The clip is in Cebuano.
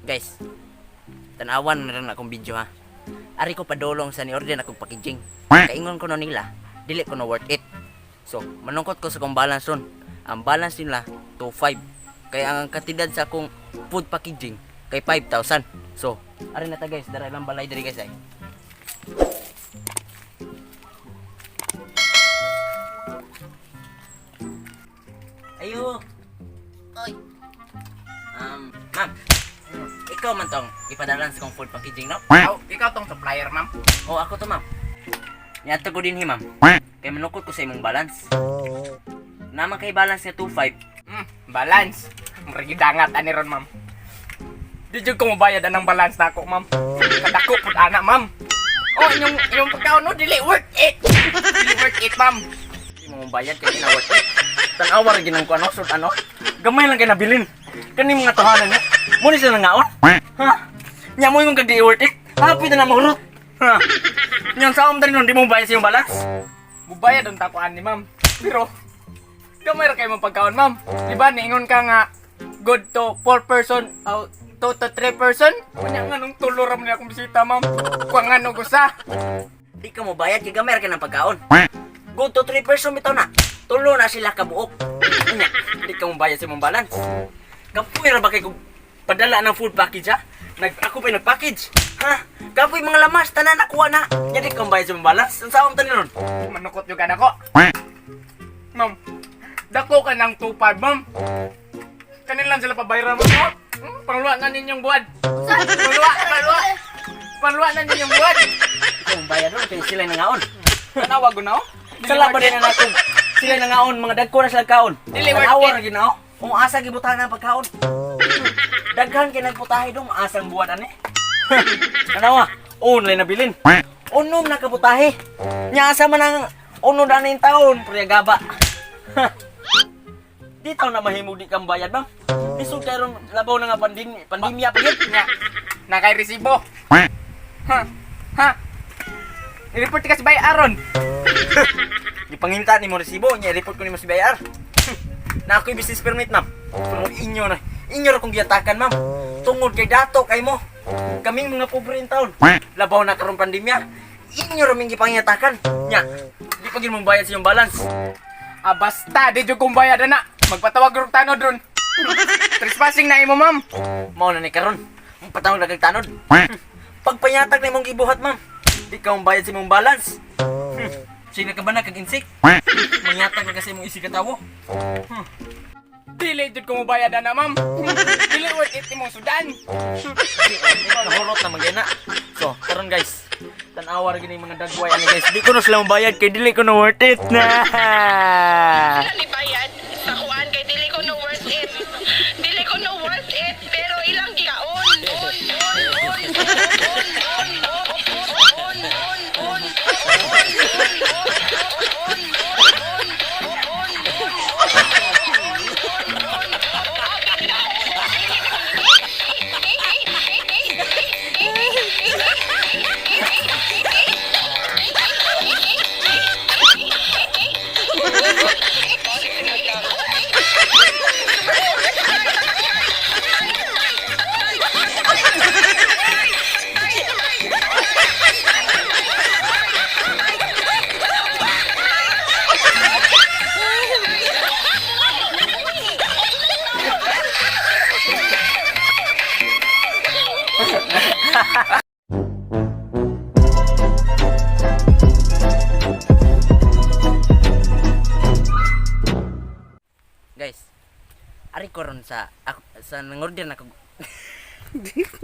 Guys, tanawan na rin akong video ha. Ari ko padulong sa ni-order na akong packaging. Kaingon ko no nila, dili ko no worth it. So, manungkot ko sa akong balance ron. Ang balance nila, 2.5. Kaya ang kantidad sa akong food packaging, kay 5,000. So, ari na ta guys, dara lang balay diri guys ay. Ayo. Oy. Ma'am. Ikaw man tong ipadalan sa kong food packaging, no? Aw, ikaw tong supplier, ma'am. Oh, ako to, ma'am. Niadto ko din hi, ma'am. Kay manukot ko sa imong balance. Naman kay balance nga 2.5. Balance. Murag gidangat ani ron, ma'am. Di jud ko mobayad anang balance nako, ma'am. Kadako pud ana, ma'am. Oh, inyong inyong pagkaon no, dili worth it. Dili worth it, ma'am. Di mo mabayad kay na worth it. Tan-awa ra ginang ko ano, sort ano. Gamay lang kay nabilin. Kani mga tahanan niya. Mo ni sila nangaon. Ha? Nya mo yung kag di worth it. Happy na na mahurot. Ha? Nyan sa among nun, di mo bayad sa iyong balance. Mubayad ang takuan ni ma'am. Pero gamay ra kay mong pagkaon, ma'am. Di ba niingon ka nga good to 4 person o 2 to 3 person? Unya nga nung tulo ra man ni akong bisita, ma'am. Kuha nga no gusa. Di ka mo bayad kay gamay ra kay ng pagkaon. Go to 3 person bitaw na. Tulo na sila kabuok. Nya, di ka mo bayad sa imong balance. Kapoy ra ba kay kog padala ng food package ha? Ako pa nag-package. Ha? Kapoy mga lamas tanan nakuha na. Nya di ka mo bayad sa imong balance. Unsa ang tanan nun? Manukot yung anak ko. Ma'am, dako ka ng 2.5, ma'am. Kanila lang sila pabayran mo, no? Pangluwa na ninyong buwan. Pangluwa, pangluwa. Pangluwa na ninyong buwan. Di ka mo bayad ron kay sila nangaon. Tanawag ko na, oh. Sala ba din na nato? Sila nangaon, mga dagko na sila kaon. Dili worth Tanawa it. ra ginao. Kung asa gibutangan ang pagkaon. Daghan kay nagputahe dong asang buwan ani. Tanawa, unlay nabilin. Unom na kabutahe. Nya asa man ang unom na ning taon, priya gaba. Di taon na mahimog di kang bayad, ma'am. Isog kay ron labaw na nga pandemya pa gyud. Nga, nakay resibo. Ha? Ha? I-report ka sa Bay Aron. Gipanginta ni mo resibo, nya report ko nimo sa BIR. Na ako'y business permit, ma'am. Tungod inyo na. Inyo ra kong giyatakan, ma'am. Tungod kay dato kay mo. Kaming mga pobre in taon. Labaw na karong pandemya. Inyo ra ming gipangiyatakan. Nya, di pa gyud mo bayad sa iyong balance. Ah, basta, di jud kong bayad, ana. Magpatawag rong tanod ron. Trespassing na imo, ma'am. Mao na ni karon. Patawag na kag tanod. Pagpanyatag na imong gibuhat, ma'am. Di ka bayad sa imong balance. Sino ka ba na kag insik? Manyatag na kasi imong isig katawo. Dili jud ko mobayad ana, ma'am. Dili worth it imong sudan. Nahurot na magyana. So, karon guys, tan-awa ra gini mga dagway ani guys. Di ko na sila mabayad kay dili ko na worth it na. Sila ni bayad sa kuan kay dili ko no worth it. Dili ko no worth it pero ilang gikaon. On on on on on on on on Guys, ari ko ron sa ako, sa nangorder na ko.